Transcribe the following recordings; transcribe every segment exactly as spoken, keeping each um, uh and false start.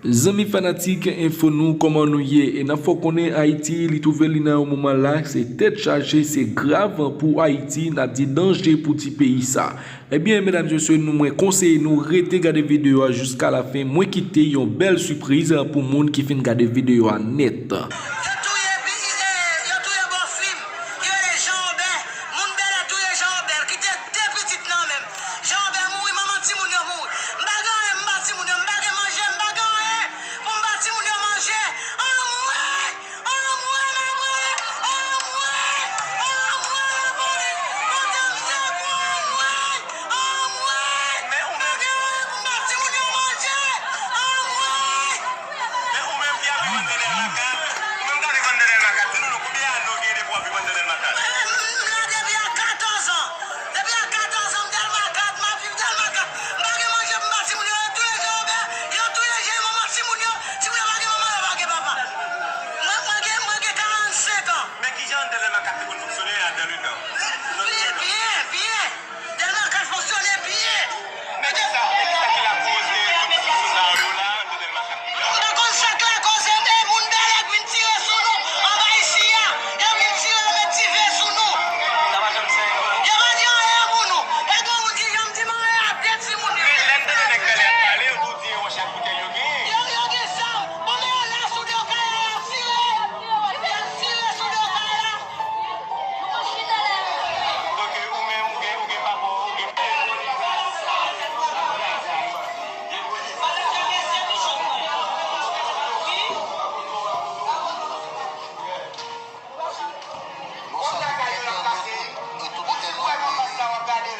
Zanmi fanatik Enfo Nou, kòman nou ye? E n ap fè w konnen Ayiti, li twouve li nan yon moman la, se tèt chaje, se grav pou Ayiti, n ap di danje pou ti peyi sa. Ebyen, medam, mesye, nou, mwen konseye nou rete gade videyo a jiska lafen. Mwen kite yon bèl sipriz pou moun ki fin gade videyo a nèt. Yo touye, pi, e, yo touye bòfi m. Yo rele Jean Robert. Moun Bèlè touye Jean Robert. Kite de pitit nan men m. Jean Robert mouri, manman timoun yo mouri. M pa gen anyen, m ba timoun yo, m pa gen manje, m pa gen anyen pou m ba timoun yo manje. Anmwey! Anmwey, lapolis! Anmwey! Anmwey, lapolis! Bondye mizèrikòd, anmwey! Anmwey! M pa gen anyen pou m ba timoun yo manje! Anmwey! Men ou menm ki ap viv anndan Dèlmakat, ou menm k ap viv anndan Dèlmakat, di nou non, konbyen ane w gen depi w ap viv anndan Dèlmakat? M la depi a katòz an. Depi a katòz an, m Dèlmakat, m ap viv Dèlmakat. M pa gen manje pou m ba timoun yo, yo touye Jean Robert, yo touye Jean, manman timoun yo, timoun yo pa gen manman, yo pa gen papa. Mwen, mwen gen, mwen gen karannsenk an. Men kijan anndan Dèlmakat te konn fonksyone anndan letan? Byen, byen, byen. Dèlmakat fonksyone byen. Men kisa, men kisa ki lakoz, e, tout sitiyasyon sa yo la, anndan Dèlmakat? M pa konn sa k lakoz, e, e, moun Bèlè k vin tire sou nou anba isi a. Yo vin tire, yo met dife sou nou. Yo pa di anyen pou nou. E gen moun ki janm di m anyen a de timoun yo. Men lè n tande nèg Bèlè ap pale, yo tou di e wòch ak boutèy yo genyen. Yo, yo gen zam. Bon, men yo la sou do kay la, y ap tire. Y ap tire sou do kay la. Ok, ou menm, ou gen, ou gen papa, ou gen.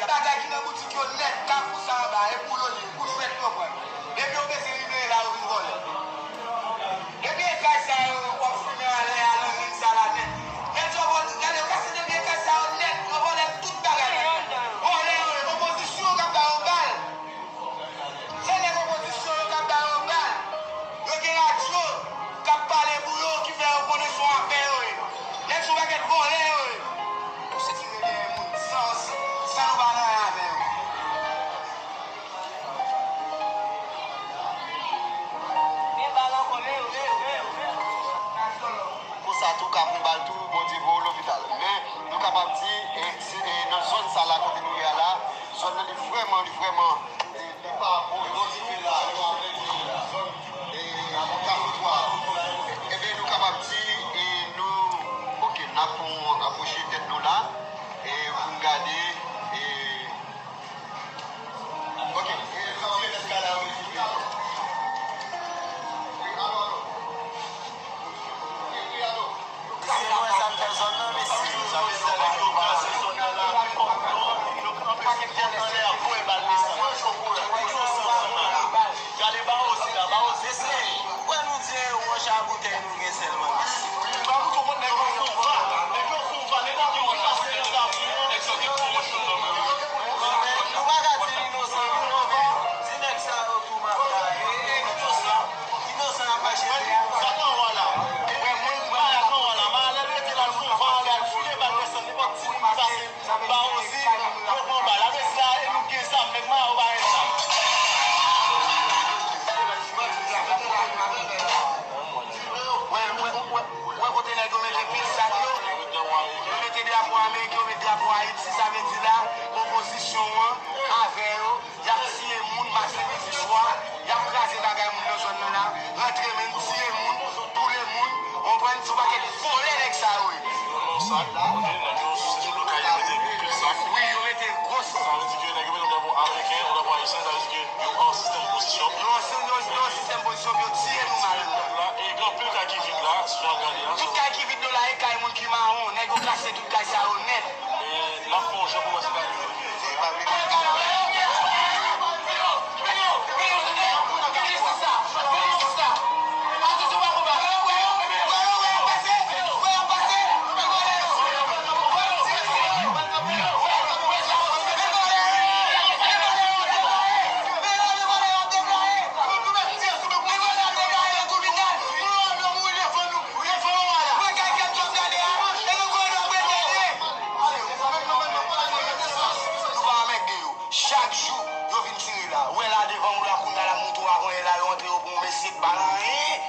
Bagay ki nan boutik yo nèt, kafou sa anba, e pou yo ye, pou jwèt yo pran. Depi yo bezwen rive la, yo vin vòlè. Depi ekaj sa yo, w ap fimen anlè a nan ri sa la nèt. Nèg yo vòlè, gade yo kase depi ekaj sa yo nèt, yo vòlè tout bagay nèt. Vòlè yo ye, opozisyon k ap ba yo bal. Se nèg opozisyon yo k ap ba yo bal. Yo gen radyo k ap pale pou yo, ki fè yo konnen se yon afè yo ye. Nèg se yon pakèt vòlè yo ye. Yo se tire dèyè moun san, san nou pa nan anyen avè yo. Konsa tou, ka pran bal tou, Bondye voye w lopital. Men, nou kapab di, e, se, e, nan zòn sa la kote nou ye a la, zòn nan li vrèman, li vrèman, e, li pa bon, li pa bon, e, zòn, e, Kafou twa. Ebyen, nou kapab di, e, nou, ok, n ap pran, apwoche tèt nou la, e, pou n gade, e, Ok, e, sa w ye, lèskalaw, e, souple. Wi, alo. Wi, wi, alo. Mesye, nou wè sa k fè zòn nan, mesye. Sa vle di, nèg yo kraze zòn nan la, wi, kòm yo anpil tèt anlè a, voye bal desann. Tout yo se ansanm la. Gade Bawozi la, Bawozi se, wè nou di e wòch a boutèy nou gen sèlman, mesye. Ba nou konprann nèg yo fon va, nèg yo fon va, nenpòt moun ki pase nan zafou yo, nèg sa gen gwo rèspè. Men nou pa ka di l inosan, nou anvan di nèg sa yo tou mafya, yo inosan, inosan y ap mache deyò. Sa k anwa la, e, e, e, malè k anwa la, malè l rete la, l fon va anlè a, l file bal desann, nenpòt timoun ki pase. Bawozi, yo pran bal. Apre sa, e nou gen zam, nèg Maya yo pa gen zam. Wè, wè, wè, wè kote nèg yo mete pil sak yo, yo mete drapo Ameriken, yo mete drapo Ayiti, sa vle di la, opozisyon an, avè yo, y ap tiye moun, mache midi swa, y ap kraze bagay moun nan zòn nan la, rantre menm, tiye moun, boule moun, w konprann, se yon pakèt vòlè nèg sa yo ye. Yo nan sak, ok, nèg yo, se sou do kay yo mete pil sak. Wi, yo mete gwo sak. Sa vle di ke nèg yo mete yon drapo ameriken, yon drapo ayisyen, sa vle di ke yo an sistèm pozisyon. Yo an si-, yo, yo an sistèm pozisyon pou yo tiye nou mal. La, e gen anpil kay ki vid la, si w ap gade la. Tout kay ki vid yo la, e kay moun ki mawon, nèg yo kraze tout kay sa yo nèt. E n ap fè yon jan pou wè si n ka rive. Pale anyen,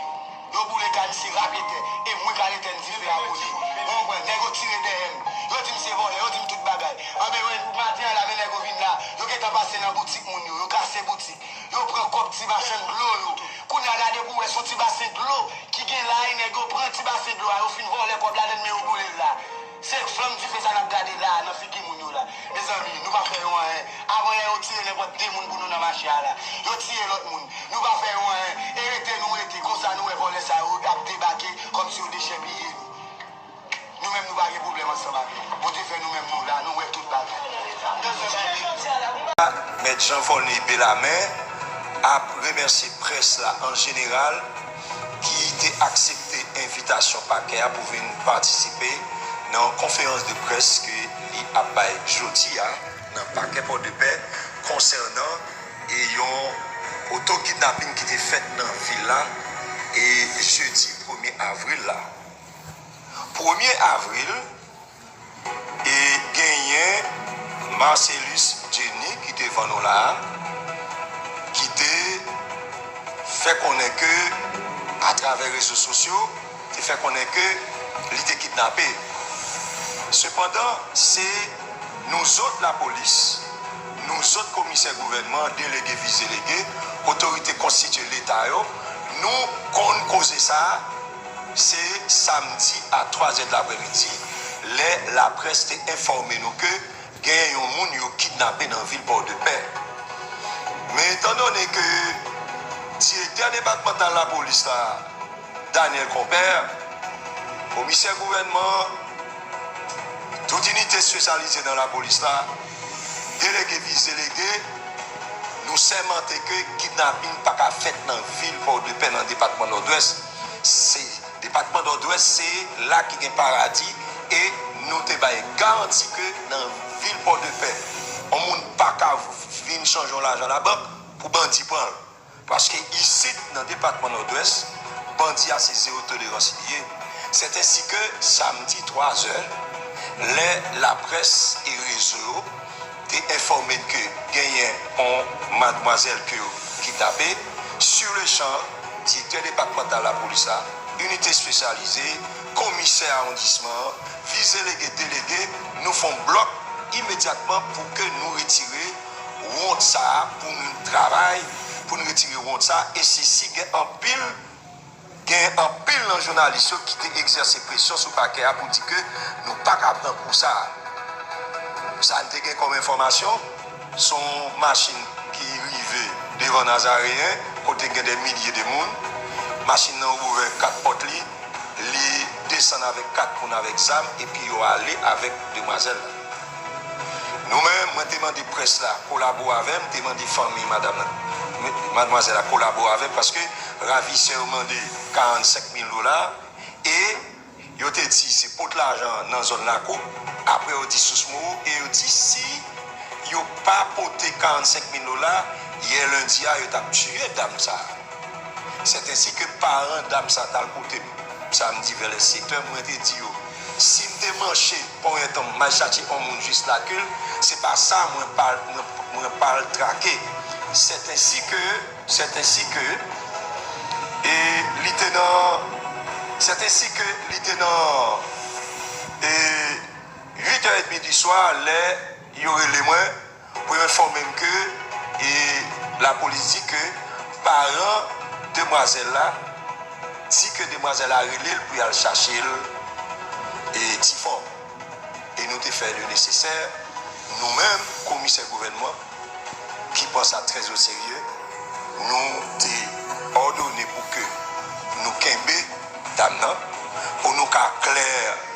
yo boule kay misye, rape tè. E mwen k al etèn dife a pou li. Ou konprann? Nèg yo tire dèyè m. Yo di m se vòlè, yo di m tout bagay. Anben, maten an la, men nèg yo vin la. Yo gentan pase nan boutik moun yo. Yo kase boutik. Yo pran kòb ti machann dlo yo. Kounye a gade pou wè se yon ti basen dlo ki gen la, e nèg yo pran ti basen dlo a, yo fin vòlè kòb ladann, men yo boule l la. Se flanm dife sa n ap gade la a nan figi moun yo la. Mezanmi, nou pa fè yo anyen. Avan yè, yo tiye nenpòt de moun pou nou nan mache a la. Yo tiye lòt moun. Nou pa fè yo anyen. E rete nou rete. Konsa nou wè vòlè sa yo ap debake kòmsi yo dechèpiye nou. Nou menm nou pa gen pwoblèm ansanm avè yo. Bondye fè nou menm nou la, nou wè tout bagay. Mèt Jean Volney Bellarmine ap remèsye près la an jeneral ki te aksepte envitasyon pakè a pou vin patisipe nan yon konferans de près ke li ap bay jodi a nan pakè Pòdepè konsènan e yon oto kidnapin ki te fèt nan vil la e jedi premye avril la. Premye avril, e genyen Marcellus Jenny ki devan nou la a, ki te fè konnen ke, atravè rezo sosyo, te fè konnen ke li te kidnape. Sepandan, se nou zòt lapolis, nou zòt komisè gouvènman, delege, vis delege, otorite konstitye Leta yo, nou konn koze sa a, se samdi a twa zè de lapremidi, lè laprès te enfòme nou ke gen yon moun yo kidnape nan vil Pòdepè. Men etandone ke direktè depatmantal lapolis la, Daniel Compère, komisè gouvènman, tout inite espesyalize nan lapolis la, delege, vis delege, nou sèmante ke kidnapin pa ka fèt nan vil Pòdepè, nan depatman Nòdwès. Se Depatman Nòdwès se la ki gen paradi e nou te bay garanti ke nan vil Pòdepè, yon moun pa ka vin chanje yon lajan labank pou bandi pran l. Paske isit, nan depatman Nòdwès, bandi a se zewo tolerans li ye. Sèt ensi ke samdi twa zè, lè laprès e rezo yo te enfòme n ke genyen yon madmwazèl ke yo kidnape, sur le champ, direktè depatmantal lapolis la, inite espesyalize, komisè awondisman an, vis delege, delege, nou fè yon blòk imedyatman pou ke nou retire wont sa a, pou nou travay, pou nou retire wont sa a, e sesi gen anpil Gen anpil nan jounalis yo ki te egzèse presyon sou pakè a pou di ke nou pa ka pran kou sa a. Sa n te gen kòm enfòmasyon, se yon machin ki rive devan Nazareyen, kote gen de milye de moun. Machin nan ouvè kat pòt li, li desann avèk kat moun avèk zam, epi yo ale avèk demwazèl la. Nou menm, mwen te mande près la kolabore avè m, te mande fanmi madanm nan, madmwazèl la kolabore avè m, paske ravisè yo mande karannsenk mil dola, e yo te di se pot lajan nan zòn Lakou, apre yo di sous mo, e yo di si yo pa pote karannsenk mil dola, yè lendi a, yo t ap tiye dam sa a. Sèt ensi ke paran dam sa t al kote m samdi vè lè sèt è, mwen te di yo, si m te manche ponyèt m, m al chache yon moun jis lakil, se pa sa mwen pa, mwen, mwen pa al trake. Sèt ensi ke, sèt ensi ke, e li te nan, sèt ensi ke li te nan, e uit è edmi di swa, lè yo rele mwen, pou yo enfòme m ke, e, lapolis di ke paran demwazèl la di ke demwazèl la rele l pou y al chache l, e, Tifon. E nou te fè le nesesè, nou menm, komisè gouvènman, ki pran sa trè o serye, nou te òdone pou ke nou kenbe dam nan, pou nou ka klè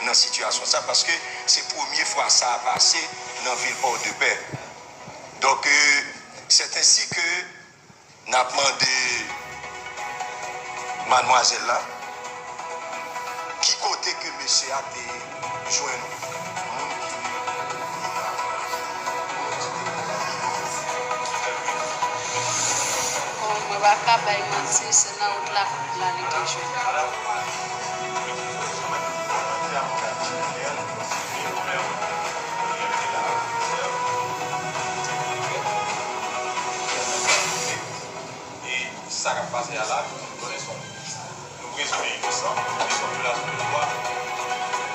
nan sitiyasyon sa, paske se premye fwa sa a pase nan vil Pòdepè. Donk, e, sèt ensi ke n ap mande madmwazèl la ki kote ke mesye a te jwenn moun ki Bon, mwen pa ka bay manti, se nan wout la, la li te jwenn. E sa k ap pase a la, tout moun konnen se yon, nou prezime inosan, e se yon vyolasyon de dwa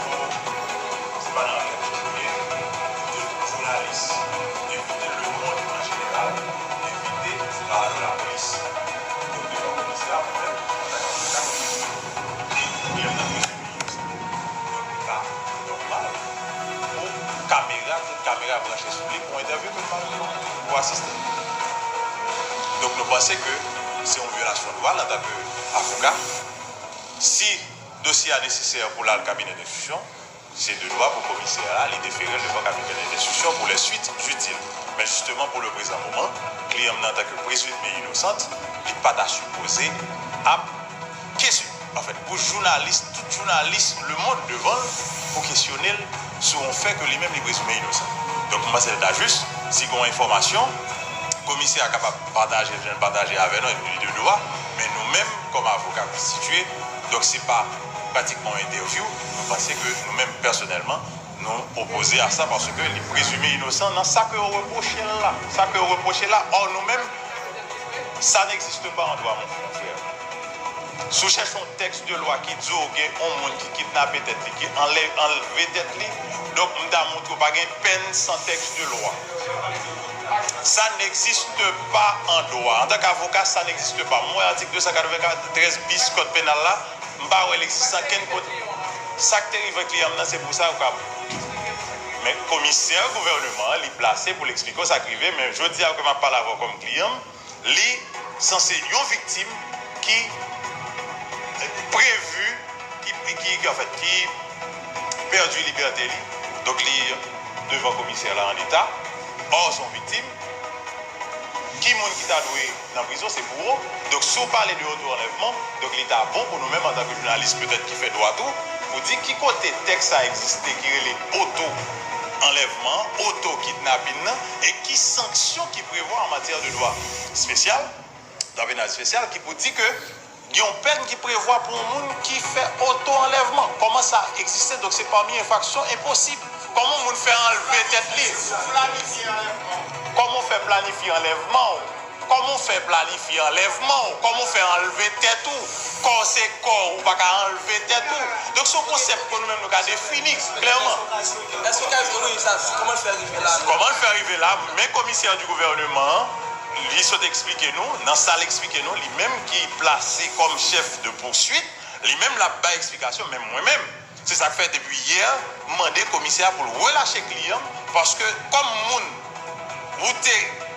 pou, se pa nan afè Bondye, tout jounalis, evite lemonn an jeneral, evite rale lapolis. Donk, devan komisè a, mwen menm, antanke avoka, e pwoblèm nan prezime inosan. Donk, li pa nòmal pou kamera, tout kamera branche sou li pou entèvyou ke l pa pou asiste. Donk, nou panse ke se yon vyolasyon dwa l antanke avoka. Si dosye a nesesè pou l al kabinè denstriksyon, se de dwa pou komisè a li defere l devan kabinè denstriksyon pour les suites utiles. Men jisteman, pou le prezan moman, kliyan m nan, antanke prezime inosant, li pa ta sipoze ap kesyon, anfèt, pou jounalis, tout jounalis lemonn devan l pou kesyone l sou yon fè ke li menm li prezime inosan. Donk, m panse l ta jis, si gen yon enfòmasyon, komisè a kapab pataje l jan l pataje avè nou, epi li de dwa, men nou menm, kòm avoka konstitye, donk se pa pratikman yon entèvyou, nou panse ke nou menm, pèsonèlman, nou opoze a sa, paske li prezime inosan nan sa ke yo repwoche l la. Sa ke yo repwoche l la, or nou menm, ça n'existe pas en droit, mon frère. Si w chèche yon tèks de lwa ki di w gen yon moun ki kidnape tèt li, ki anlè, anlve tèt li, donk m ta montre w pa gen pèn san tèks de lwa. Ça n'existe pas en droit. Antanke avoka, ça n'existe pas. M wè atik de san katreventrèz bis kòd penal la, m pa wè l egziste ankenn kote. Sa k te rive kliyan m nan, se pou sa ou ka. Men komisè gouvèneman an, li plase pou l eksplike w sa k rive, men jodi a ke m ap pale avè w kòm kliyan m, li sanse yon viktim ki previ, ki, ki, ki, anfèt, ki pèdi libète li. Donk, li devan komisè la an eta. Or, se yon viktim. Ki moun ki ta dwe nan prizon? Se bouwo. Donk, si w pale de oto anlèvman, donk li ta bon pou nou menm, antanke jounalis, petèt ki fè dwa tou, pou di ki kote tèks sa egziste ki rele oto anlèvman, oto kidnapin nan, e ki sanksyon ki prevwa an matyè de dwa espesyal, dwa penal espesyal, ki pou di ke gen yon pèn ki prevwa pou yon moun ki fè oto anlèvman. Kòman sa egziste? Donk, se pami enfraksyon enposib. Kòman yon moun fè anlve tèt li? Kòman w fè planifye anlèvman w? Kòman w fè planifye anlèvman w? Kòman w fè anlve tèt ou? Kò w se kò w, ou pa ka anlve tèt ou. Donk, se yon konsèp ke nou menm nou ka defini klèman. Èske w ka, wi, sa, kòman l fè rive la? Kòman l fè rive la? Men komisè di gouvèneman an, li sot eksplike nou, nan sa l eksplike nou, li menm ki plase kòm chèf de pouswit, li menm l ap bay eksplikasyon, men mwen menm, se sa k fè depi yè, m mande komisè a pou l relache kliyan m, paske kòm moun, ou te,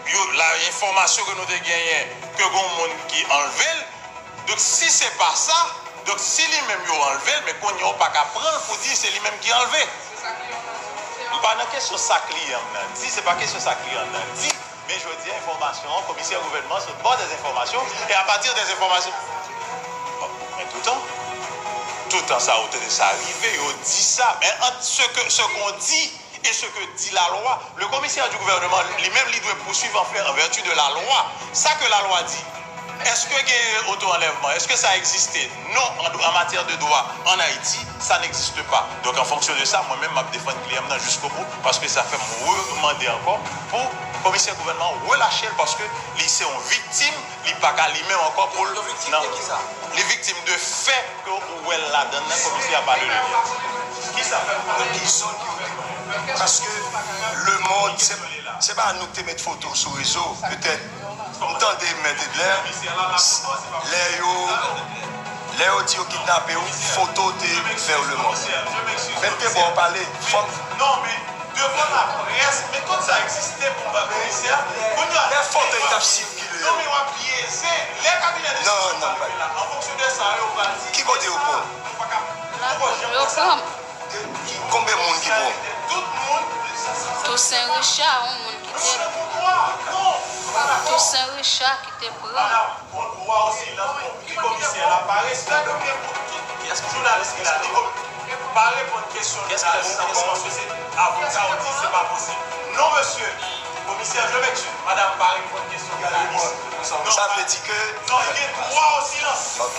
yo, la enfòmasyon ke nou te genyen, ke gon moun ki anlve l, donk si se pa sa, donk si li menm yo anlve l, men kounye a ou pa ka pran l pou di se li menm ki anlve. M pa nan kesyon sa kliyan m nan di, se pa kesyon sa kliyan m nan di, men jodi a enfòmasyon an, komisè gouvènman sot ba w dèz enfòmasyon, e apati dèz enfòmasyon, bon, men toutan, toutan sa ou tande sa rive, yo di sa, men ant ce que, ce qu'on dit et ce que dit la loi, le commissaire du gouvernement, li menm, li dwe pouswiv an fè, an vèti de la lwa. Sa ke la lwa di, èske gen oto anlèvman? Èske sa egziste? Non, an, an matyè de dwa an Ayiti, sa n'existe pas. Donk, an fonksyon de sa, mwen menm, m ap defann kliyan m nan jiskobou, paske sa fè m remande ankò pou komisè gouvènman an relache l, paske li se yon viktim, li pa ka li menm ankò pou l. Li viktim de kisa? Li viktim de fè ke ou wè l ladan l nan, komisè a pale de li. Kisa? Nan ki zòn yo te pran? Paske lemonn, se, se pa nou ki te met foto sou rezo, petèt. M tande Mèt Edler, lè yo, lè yo di yo kidnape w, foto te fè w lemonn. Men m te ba w pale, fòk. Non, men devan laprès, men tout sa egziste pou m ba komisè. Kounye a, lè foto yo t ap sikile yo. Non, men w ap byeze. Lè kabinè de non, non, pa la, an fonksyon de sa, yo pral di. Ki kote yo pran? Nou pa ka, nou pa janm wè sa. Konbyen moun ki pran? Tout moun. Toussaint Richard, yon moun ki te. Toussaint Richard ki te pran. Madam, on droit au silence pou di komisè la pa respekte pou tout jounalis ki la. Li pa reponn kesyon jounalis nan kòman se avoka ou di se pa posib. Non, mesye, komisè, je m'excuse, madam pa reponn kesyon jounalis. Non, sa vle di ke. Non, li gen dwa au silence. Ok.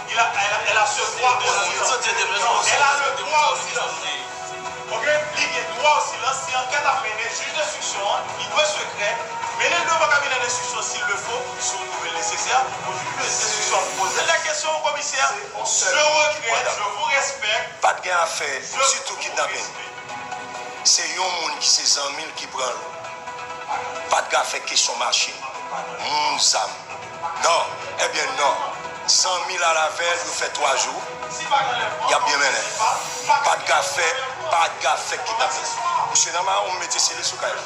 Il a, elle, a- elle a ce droit au silence. Non, elle a le droit au silence. Ok, Li gen dwa o silans si ankèt ap mennen jij denstriksyon an, li dwe sekrè. Mennen l devan kabinè denstriksyon si l le fo, si w twouve l nesesè, pou jij denstriksyon an poze l dè kesyon o komisè. Je regrette, je vous respecte. Pa t gen afè ditou kidnapin. Se yon moun ki se zanmi l ki pran l. Pa t gen afè kesyon machin, moun, zam. Non, ebyen non. Zanmi l al avè l, yo fè twa jou, y ap byen mennen. Pa t gen afè, pa t gen afè kidnapin. Misye nan mawon, m mete sele sou kay la.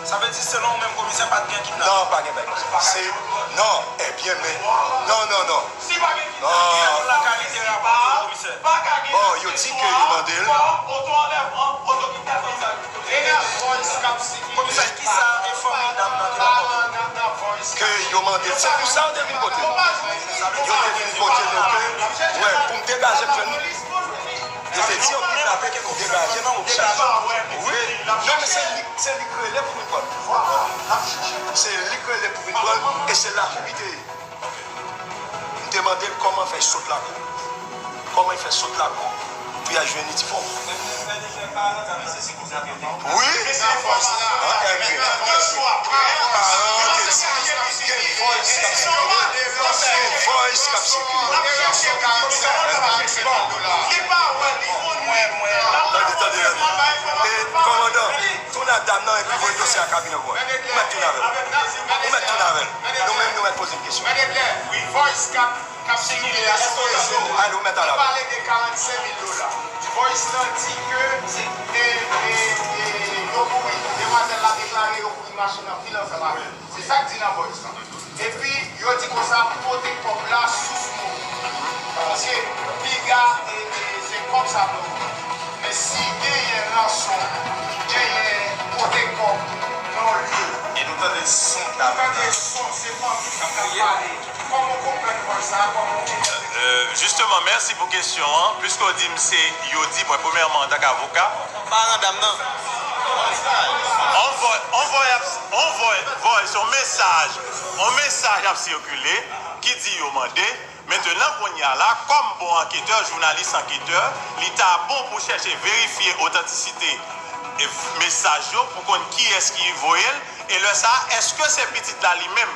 Sa vle di, selon ou menm, komisè, pa t gen kidnapin? Non, pa gen bagay konsa. Se, non, ebyen, men, non, non, non. Non. Bon, yo di ke yo mande l. Komisè, kisa e fanmi dam nan te rapòte? Ke yo mande l. Se pou sa yo te vin kote nou. Yo te vin kote nou ke, wè, pou m degaje m jwenn li. Yo te di yo kidnape ke pou degaje m pou degaje. Wi. Non, men se li, se li k rele pou vin pran l. Se li k rele pou vin pran l, e se la pou li te ye. M te mande l kòman fè sot lakou. Kòman l fè sot lakou pou y al jwenn li ti fò. Wi. An, ebyen, paran yo te di, gen voice k ap sikile. Gen voice k ap sikile. Tande, tande, tande. E, kòmandan, tounen ak dam nan epi voye dosye a kabinè pou mwen. Ou mèt tounen avè l. Ou mèt tounen avè l. Nou menm, nou mèt poze l kesyon. Wi, voice k ap, k ap sikile a sou rezo. Alo, mèt al avè l. Pale de karannsenk mil dola. Voice lan di ke se, e, e, e, yo kouri, demwazèl la deklare yo kouri machin anpil ansanm avè l. Se sa k di nan voice lan. Epi, yo di konsa, pote kòb la sou sou. Paske piga, e, e, se kòb sa pou yo pran. Men si genyen ranson, genyen pote kòb nan yon lye. E nou tande son. Nou tande son, se fanmi k ap pale. Kòman w konprann pwen sa a? Kòman w konprann? Euh, justement, mèsi pou kesyon an. Piske w di m se, yo di mwen, premyèman, antank avoka, paran dam nan. On voice, on voice, on voice, voice, on mesaj, on mesaj ap sikile ki di yo mande. Mentenan, kounye a la, kòm bon anketè, jounalis anketè, li ta bon pou chèche verifye otantisite e mesaj yo pou konn kiyès ki voye l, e lè sa a, èske se pitit la li menm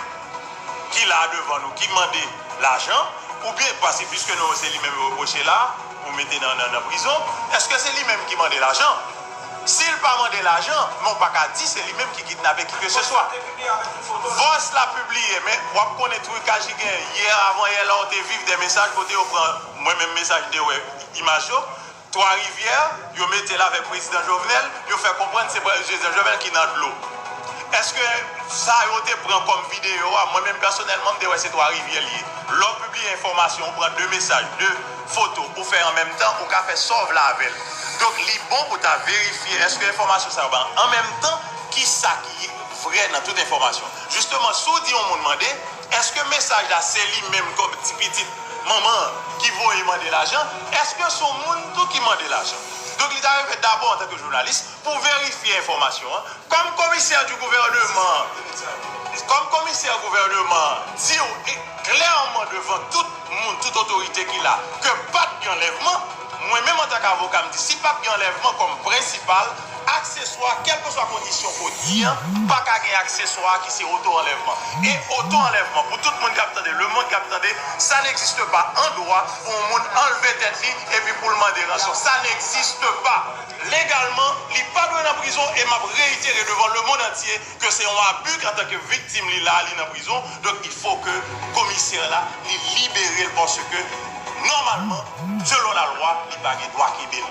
ki la devan nou ki mande lajan, oubyen, paske piske nou, se li menm yo repwoche la, pou mete nan, nan, nan prizon, èske se li menm ki mande lajan? Si l pa mande lajan, men w pa ka di se li menm ki kidnape kikeseswa. Voice la pibliye, men w ap konnen trikaj ki genyen. Yè, avan yè la, w te viv de mesaj kote yo pran, mwen menm mesaj m te wè, imaj yo, Twa Rivyè, yo mete l avèk prezidan Jovenel, yo fè konprann se prezidan Jovenel ki nan dlo. Èske sa yo te pran kòm videyo a, mwen menm pèsonèlman, m te wè se Twa Rivyè li ye. Lè w pibliye enfòmasyon, ou pran de mesaj, de foto, ou fè an menm tan, ou ka fè sa w vle avè l. Donk, li bon pou ta verifye èske enfòmasyon sa yo ba an menm tan, ki sa ki vrè nan tout enfòmasyon. Jisteman, si w di yon moun mande, èske mesaj la se li menm kòm ti pitit manman an ki voye mande lajan? Èske se yon moun tou ki mande lajan? Donk, li ta rive dabò antanke jounalis pou verifye enfòmasyon an. Kòm komisè di gouvèneman, kòm komisè gouvèneman an di w e klèman devan tout moun, tout otorite ki la, ke pa t gen anlèvman, mwen menm antanke avoka, m di si pa t gen anlèvman kòm prensipal, akseswa, kèlkeswa kondisyon kodi an, pa ka gen akseswa ki se oto anlèvman. E oto anlèvman, pou tout moun k ap tande, lemonn k ap tande, sa n egziste pa an dwa pou yon moun anlve tèt li epi pou l mande ranson. Sa n egziste pa. Legalman, li pa dwe nan prizon e m ap reyitere devan lemonn antye ke se yon abi antanke viktim li la, li nan prizon. Donk, il faut que komisè la, li libere l paske, nòmalman, selon lalwa, li pa gen dwa kenbe l.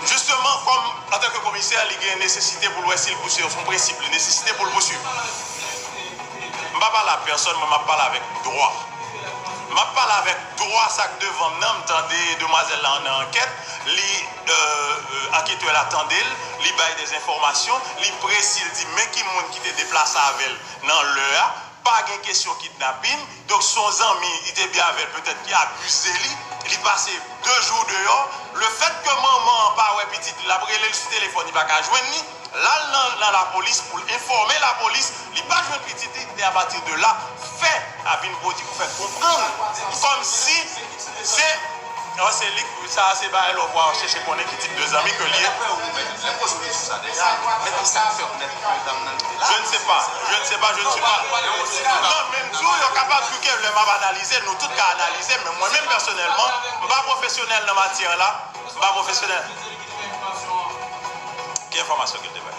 Jisteman, kòm antanke komisè, li gen nesesite pou l wè si l pouse, se yon prensip, li nesesite pou l pouswiv. M pa pale a pèsòn, mwen, m ap pale avèk dwa. M ap pale avèk dwa sa k devan m nan, m tande demwazèl la nan ankèt, li, euh, euh, anketè la tande l, li bay de enfòmasyon, li presi, l di men ki moun ki te deplase avè l nan lè a, pa gen kesyon kidnapin, donk se yon zanmi, li te byen avè l, petèt ki abize li, li pase de jou deyò, lefètke manman an pa wè pitit li, l ap rele l sou telefòn, li pa ka jwenn li, l al nan, nan lapolis pou l enfòme lapolis, li pa jwenn pitit li, e apati de la, fè a vin pwodui pou fè konprann kòmsi se An, se li, sa se bagay lè w va chèche konnen ki tip de zanmi ke li ye. D'après ou menm, lè w poze w kesyon sa, men ki sa k fè konnen ke dam nan li te la? Je ne sais pas, je ne sais pas, je ne suis pas. Non, men m di w, yo kapab di w ke lè m ap analize, nou tout ka analize, men mwen menm pèsonèlman, m pa pwofesyonèl nan matyè la, m pa pwofesyonèl. Ki enfòmasyon ke l te bay?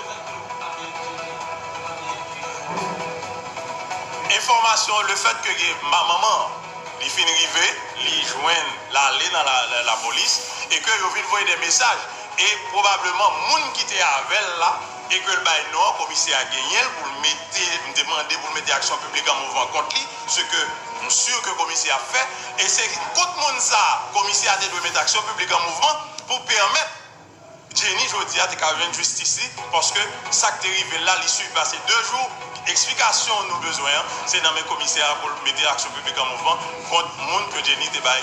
Enfòmasyon, le fèt ke gen ma-, manman an, li fin rive, li jwenn, l ale nan la, la, lapolis, e ke yo vin voye de mesaj. E pwobableman, moun ki te avè l la, e ke l bay non an, komisè a genyen l pou l mete, m te mande pou l mete aksyon piblik an mouvman kont li, ce que m si ke komisè a ap fè, e se kont moun sa a, komisè a te dwe mete aksyon piblik an mouvman pou pèmèt Jenny jodi a te ka jwenn jistis li, paske sa k te rive l la, li swiv pase de jou. Eksplikasyon nou bezwen an, se nan men komisè a pou l mete aksyon piblik an mouvman kont moun ke Jenny te bay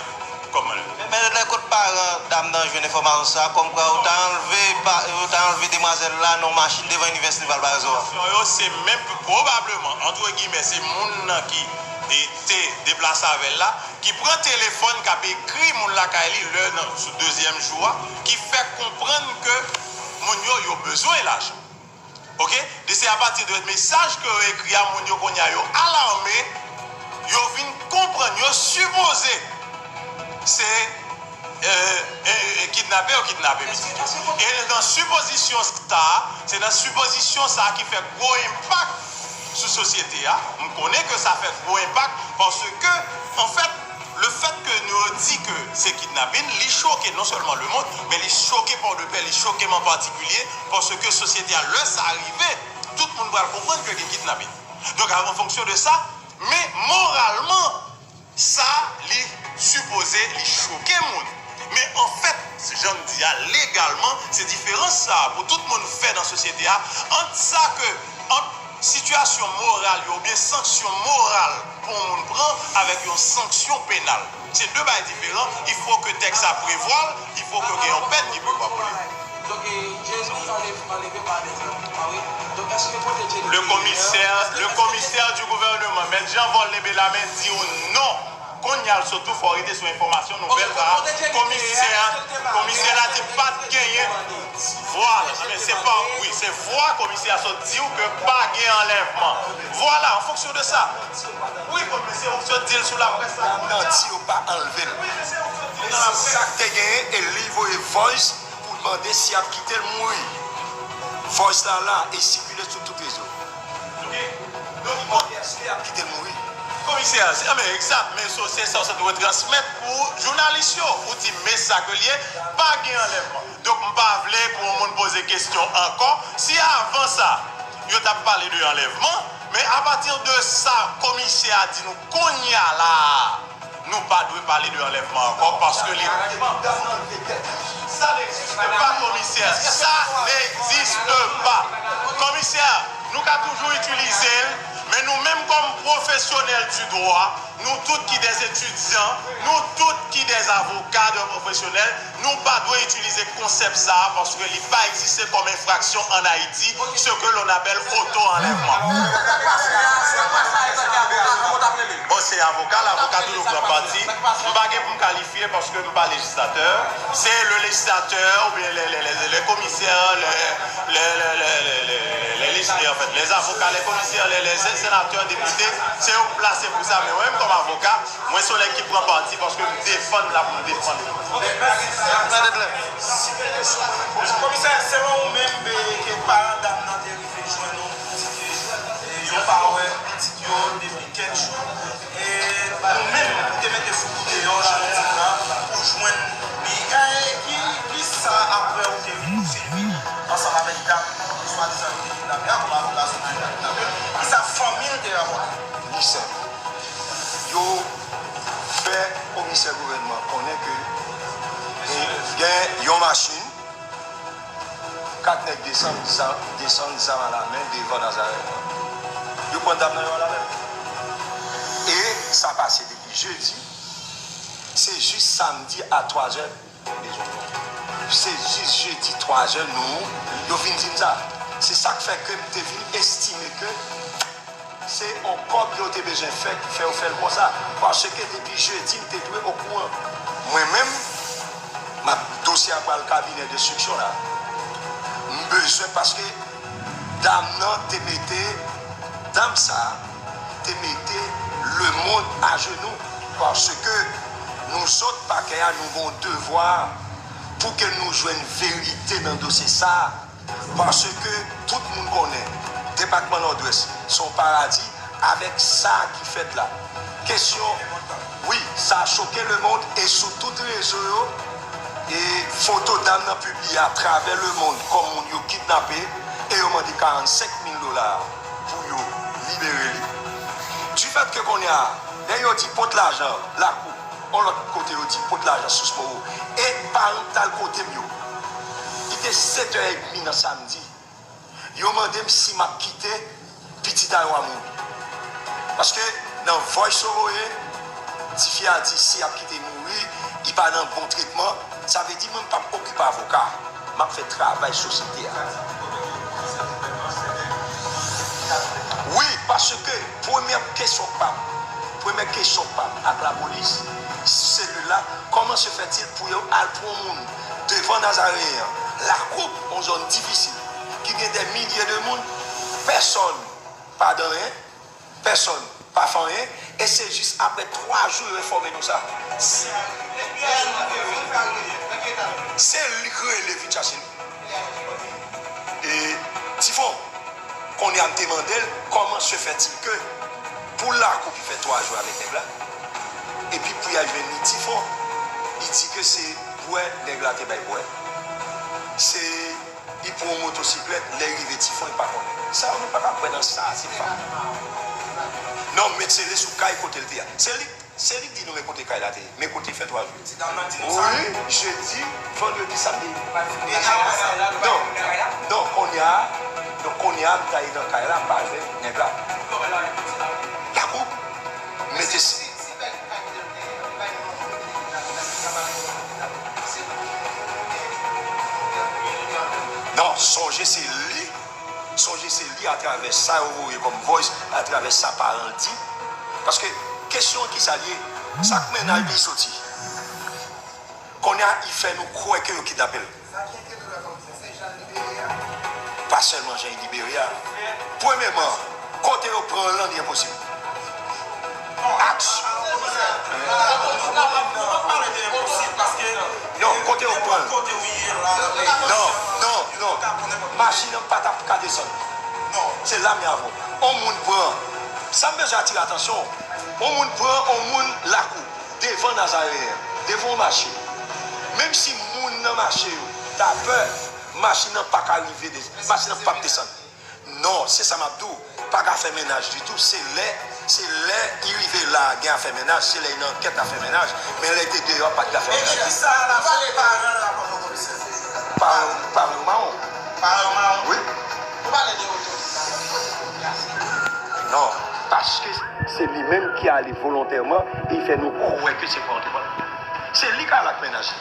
kòm manlè. Men, men lè kot paran dam nan jwenn enfòmasyon sa a, kòmkwa yo ta anlve pa, yo ta anlve demwazèl la nan yon machin devan Inivèsite Valparaiso a? Yo, se menm, pwobableman, antre gimè, se moun nan ki, e, te deplase avè l la, ki pran telefòn, k ap ekri moun lakay li lè nan, sou dezyèm jou a, ki fè konprann ke moun yo, yo bezwen lajan. Oke? E se apati de mesaj ke yo ekri a moun yo kounye a, yo alame, yo vin konprann, yo sipoze se, e, e, e, kidnape yo kidnape pitit yo. E nan sipozisyon sa a, se nan sipozisyon sa a ki fè gwo enpak sou sosyete a. M konnen ke sa fè gwo enpak paske, anfèt, le fèt ke nou di ke se kidnapin, li choke non sèlman lemonn, men li choke Pòdepè, li choke m an patikilye, paske sosyete a, lè sa rive, tout moun pral konprann ke gen kidnapin. Donk, an fonksyon de sa, men moralman, sa, li sipoze, li choke moun. Men anfèt, jan m di a, legalman, se diferans sa a pou tout moun fè nan sosyete a, ant sa ke, ant sitiyasyon moral yo, oubyen sanksyon moral pou yon moun pran, avèk yon sanksyon penal. Se de bagay diferan, il faut que tèks la prevwa l, il faut que gen yon pèn ki prevwa pou li. Donk, e, Jezi anleve, anleve pa de, pa wi. Donk, èske kote Jezi te ye a? Le commissaire, le commissaire du gouvernement, Mèt Jean Volney Bellarmine, di w non. Kounye a l sot tou, fò w rete sou enfòmasyon nouvèl sa a. Komisè, komisè la te pa t genyen. Vwala, men se pa, wi, se vwa komisè a sot di w ke pa gen anlèvman. Vwala, an fonksyon de sa. Wi, komisè, ou sot di l sou laprès la. Dam nan di yo pa anlve l. Se sa k te genyen, e li voye voice pou l mande si y ap kite l mouri. Voice la la e sikile sou tout rezo. Li mande èske y ap kite l mouri. Komisè, se, men egzak, men so, se sa w sot retransmèt pou jounalis yo. Ou di, men sa ke l ye, pa gen anlèvman. Donk, m pa vle pou yon moun poze kesyon ankò. Si avan sa, yo t ap pale de anlèvman, men apati de sa, komisè a di nou kounye a la a, nou pa dwe pale de anlèvman ankò, paske li. Sa n'existe pas, komisè. Sa n'existe pas. Komisè, nou ka toujou itilize l, men nou menm kòm pwofesyonèl di dwa, nou tout ki des étudiants, nou tout ki des avocats de professionnels, nou pa dwe itilize konsèp sa a paske li pa egziste kòm enfraksyon ann Ayiti, ce que l'on appelle auto-enlèvement. Bon, se avoka, l avoka toujou pran pati. M pa gen pou m kalifye paske m pa lejislatè. Se le législateur oubyen le, le, le, le commissaire, le, le, le, le, le, le, le, le, le, en fait, les avocats, les commissaires, les, les sénateurs, députés, se yo k plase pou sa. Men mwen menm kòm avoka, mwen se yon nèg ki pran pati paske m defann la pou m defann. Komisè, selon ou menm, e, ke paran dam nan te rive jwenn yon pitit, e, yo pa wè pitit yo depi kèk jou. E ou menm, ou te mete foukou deyò, jan nou di l la, pou jwenn li. E ki, ki sa apre ou te vin, ou fin vin ansanm avèk dam swadizan ki te kidnape a, kòm avoka swadizan kidnape, ki sa fanmi l te rapòte? Li senp. Yo fè komisè gouvènman konnen ke, e, gen yon machin, kat nèg desann, zam, desann zam alamen devan Nazarèt la. Yo pran dam nan yo alamen. E sa pase depi jedi. Se jis samdi a twazè, se jis jedi twazè nou, yo vin di m sa. Se sa k fè ke m te vin estime ke se yon kòb yo te bezwen fè ki fè yo fè l konsa. Paske depi jedi, m te dwe okouran. Mwen menm, Dosye a pral kabinè denstriksyon la. M bezwen, paske dam nan te mete, dam sa a te mete lemonn ajenou, paske nou zòt pakè a, nou gen yon devwa pou ke nou jwenn verite nan dosye sa a. Paske tout moun konnen depatman Nòdwès se yon paradi avèk sa ki fèt la. Kesyon, wi, sa choke lemonn e sou tout rezo yo, e foto dam nan pibliye atravè lemonn kòm moun yo kidnape e yo mande karannsenk mil dola pou yo libere li. Difèt ke kounye a, lè yo di pot lajan, lakou, yon lòt kote yo di pot lajan Sous Moro. E paran m t al kote m yo. Li te sèt è edmi nan samdi. Yo mande m si m ap kite pitit a yo a mouri. Paske nan voice yo voye, tifi a di si y ap kite mouri, li pa nan bon tretman. Sa vle di mwen m p ap okipe avoka. M ap fè travay sosyete a. Wi, paske premyè kesyon pa m, premyè kesyon pa m ak lapolis, selil la, kòman se fètil pou yo al pran moun devan Nazareyen an, Lakoup, yon zòn difisil, ki gen dè milye de moun, pèsòn pa di anyen, pèsòn pa fè anyen, e se jis apre twa jou yo enfòme nou sa. Se li k rele vin chache nou. E Tifon, kounye a m te mande l, kòman se fètil ke pou Lakoup li fè twa jou avèk nèg la, epi pou y al jwenn li Tifon, li di ke se bwè nèg la te bay bwè. Se Li pran yon motosiklèt, lè l rive Tifon, li pa konnen. Sa yo nou pa ka kwè nan sa, se pa. Non, m met sele sou kay kote l te a. Se li, se li k di nou men kote kay la te ye, men kote l fè twa jou. Wi, jedi, vandredi, samdi. Non, non, kounye a, non, kounye a, m t ale nan kay la, m pa jwenn nèg la. Lakou, m mete s- Non, sonje se li, sonje se li atravè sa yo voye kòm voice, atravè sa paran l di. Paske kesyon an kisa l ye? Sa k mennaj li soti? Kounye a, li fè nou kwè ke yo kidnape l. Pa sèlman jan li libere a. Premyèman, kote yo pran l lan li enposib. Aks. Non, kote yo pran l. Non, non, non. Machin nan pa t ap ka desann. Se la m ye avè w. On moun pran. Sa m bezwen atire atansyon w. On moun pran on moun lakou, devan Nazareyen, devan yon mache. Menm si moun nan mache yo ta pè, machin nan pa ka rive, machin nan p ap desann. Non, se sa m ap di w. Pa ka fè mennaj ditou. Se lè, se lè li rive la, gen afè mennaj, se lè li nan ankèt afè mennaj. Men lè li te deyò, pa t gen afè mennaj. Paran, paran yo mawon. Paran yo mawon? Wi. Non, paske se li menm ki ale volontèman e li fè nou kwè ke se pou antre pran l. Se li k al ak mennaj li.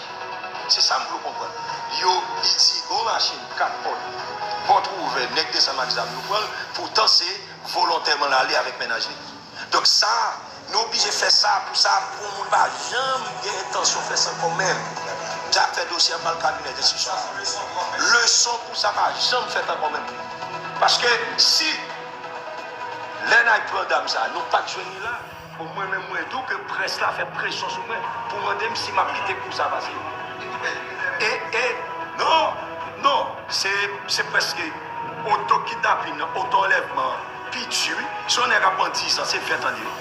Se sa m vle w konprann. Yo, li di, gon machin, kat pòt, pòt ouvè, nèg desann ak zam, yo pran l, poutan se volontèman l ale avèk mennaj li. Donk sa, nou oblije fè sa pou sa, pou moun pa janm gen entansyon fè sa ankò menm. Dak fè dosye a pral kabinè denstriksyon. Leson pou sa pa janm fèt ankò menm. Paske si lè n al pran dam sa, nou pa t jwenn li la, bon, mwen menm mwen di w ke près la fè presyon sou mwen pou mande m si m ap kite kou sa pase. E, e, non, non, se, se prèske oto kidnapin nan, oto anlèvman an pi di wi. Si yon nèg ap pran diz an, se ven tan li ye.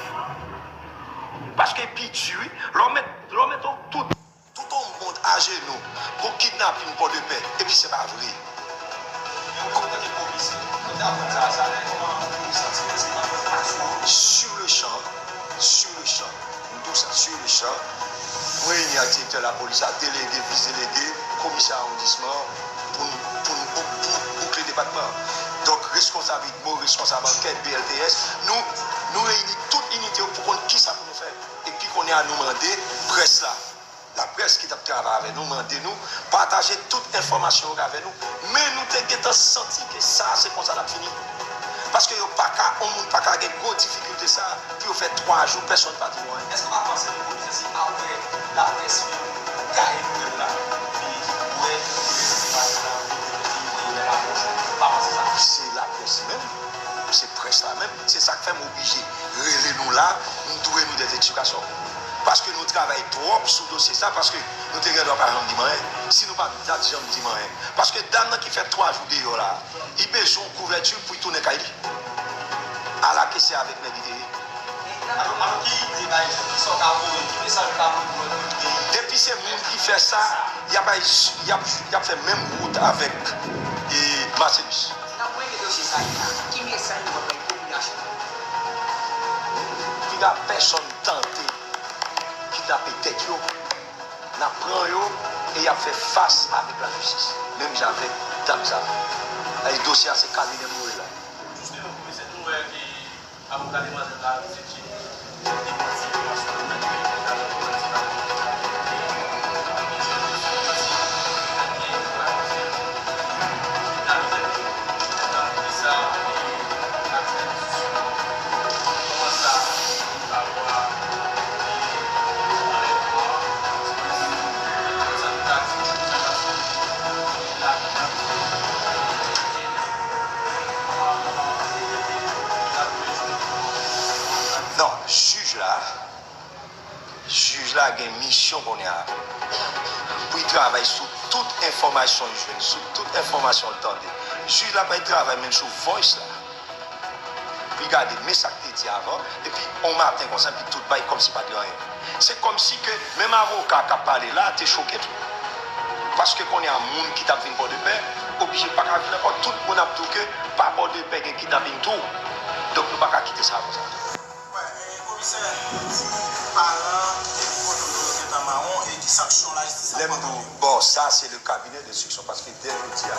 Paske pi di wi, lè w met, lè w met tout, tout yon mond ajenou pou kidnapin Pòdepè, epi se pa vre. Sur le champ, sur le champ, m di w sa, sur le champ, m reyini ak direktè lapolis la, delege, vis delege, komisè awondisman, pou n, pou n bouk-, pou boukle depatman an. Donk, reskonsab UDMO, reskonsab ankèt, B L T S, nou, nou reyini tout inite yo pou konn kisa pou nou fè. Epi kounye a, nou mande près la, laprès ki t ap travay avè nou, mande nou pataje tout enfòmasyon yo avè nou. Men nou te gentan santi ke sa a se konsa l ap fini. Paske yo pa ka, yon moun pa ka gen gwo difikilte sa a pou yo fè twa jou, pèsonn pa di nou anyen. Èske w pa panse ke polis se apre laprès yo gaye pèp la? Se laprès li menm, se près la menm, se sa k fè m oblije rele nou la, m dwe nou dè esplikasyon. Paske nou travay twòp sou dosye sa, paske nou te gen dwa pa janm di m anyen. Si nou pa t janm di m anyen. Paske dam nan ki fè twa jou deyò la, li bezwen yon kouvèti pou li tounen kay li. Ala ke se avèk nèg li te ye. Alò, alò, ki ide bay, kisa w ka voye, ki mesaj w ka voye pou lòt moun ki gen ide? Depi se moun ki fè sa, y ap, y ap, y ap fè menm wout avèk, e, Marcellus. Nan mwen gen dosye sa a, ki mesaj ou ap bay popilasyon an? Piga pèsonn tante kidnape tèt yo, n ap pran yo e y ap fè fas avèk lajistis. Menm jan avèk dam sa a. E dosye a se kabinè m voye la. Jisteman, pwofesè, nou wè ke avoka demwazèl la, Joseph Chéry, demanti enfòmasyon nan kay li, li ta nan manti la. Non, jij la, jij la gen misyon kounye a pou l travay sou tout enfòmasyon l jwenn, sou tout enfòmasyon l tande. Jij la pral travay menm sou voice la. Pou l gade, men sa k te di avan, epi on maten konsa, epi tout bay kòmsi pa t gen anyen. Se kòmsi ke menm avoka k ap pale la te choke tou. Paske kounye a, moun ki t ap vin Pòdepè, oblije pa ka vin ankò. Tout moun ap di w ke pa Pòdepè gen kidnaping tou. Donk, nou pa ka kite sa konsa. Wè, e, komisè, di paran ki te pote yo gentan mawon e ki sanksyon lajistis ap pran kont yo? Lè m di w, bon, sa se le cabinet d'instruction, paske dè jodi a,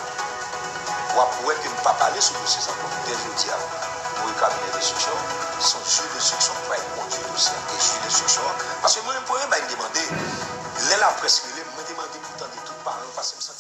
w ap wè ke m pa pale sou dosye sa ankò. Dè jodi a, m voye cabinet d'instruction, se yon jij d'instruction ki pral kondui dosye a. E jij d'instruction an, paske mwen menm, premye bagay m te mande, lè laprès rele m, mwen te mande pou tande tout paran yo, paske m santi